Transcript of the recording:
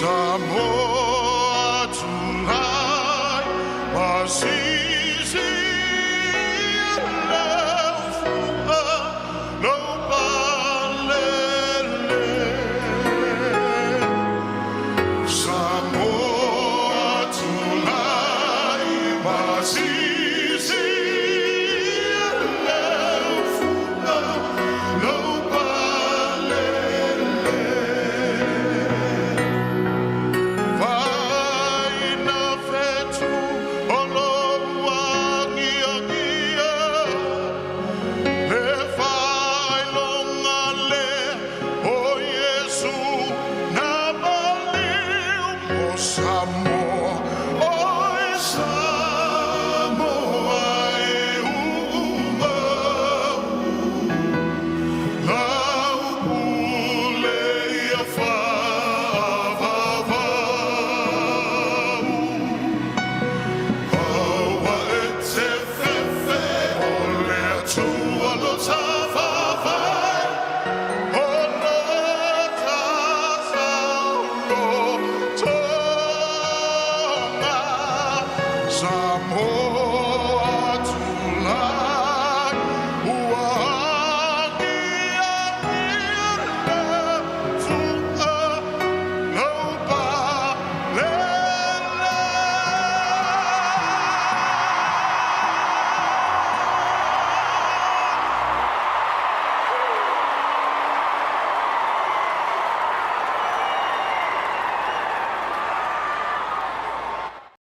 Samoa tunai ma sisi le lou palele. Samoa tunai ma sisi le lou palele. Vaina fetu o lou agiagia le faailoga lea o Iesu na maliu mo Samoa.